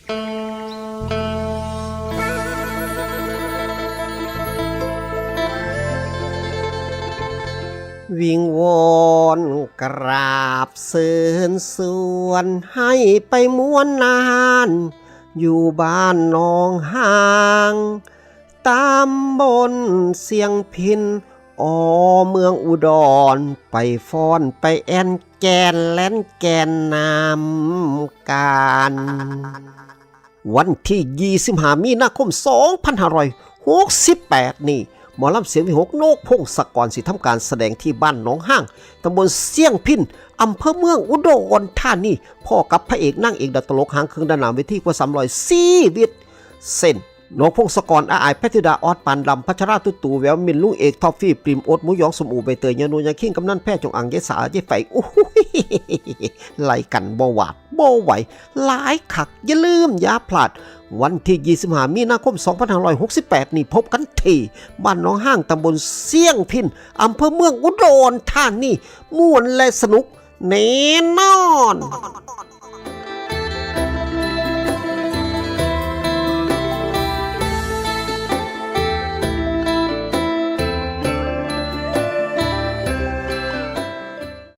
ວິງວອນກາບເຊີນຊວນໃຫ້ໄປມ່ວນນານ ຢູ່ບ້ານໜອງຫາງ ຕຳບົນຊຽງພິນ ອໍ ເມືອງອຸດອນ ໄປຟ້ອນໄປແອ່ນແກ່ນແລ່ນແກ່ນນຳກັນ. ວັນທີຊາວຫ້າ ມີນາຄົມ ສອງພັນຫ້າຮ້ອຍຫົກສິບແປດນີ້ ໝໍລຳສຽງວິຫົກ ນົກ ພົງສະກອນ ຊິທຳການສະແດງທີ່ບ້ານໜອງຫາງ ຕຳບົນຊຽງພິນ ອຳເພີເມືອງ ອຸດອນທານີ ພໍ້ກັບພະເອກນາງເອກ ດາວຕະຫຼົກຫາງເຄື່ອງ ດ້ານໜ້າເວທີກວ່າສາມຮ້ອຍຊີວິດ ເຊັ່ນ ນົກ ພົງສະກອນ, ອາອາຍ ແພດທິດາ, ອອດ ປານດຳ, ພັດຊະລາ ຕູຕູ, ແວວມິນ, ລຸງເອກ, ທອບຟີ, ປຣີມ, ໂອດ, ໝູຢອງ, ສົ້ມອູ່, ໃບເຕີຍ, ຍານູ, ຍາຄິງ, ກຳນັນ, ແພ ຈົງອາງ, ຍາຍສາ, ຍາຍໄຟ ໂອ້ຍ ໄລ່ກັນບໍ່ຫວາດບໍ່ໄຫວ ຫຼາຍຄັກ. ຢ່າລືມຢ່າພາດ ວັນທີຊາວຫ້າ ມີນາຄົມ ສອງພັນຫ້າຮ້ອຍຫົກສິບແປດນີ້ ພົບກັນທີ່ບ້ານໜອງຫາງ ຕຳບົນຊຽງພິນ ອຳເພີເມືອງ ອຸດອນທານີ ມ່ວນ ແລະ ສະໜຸກແນ່ນອນ.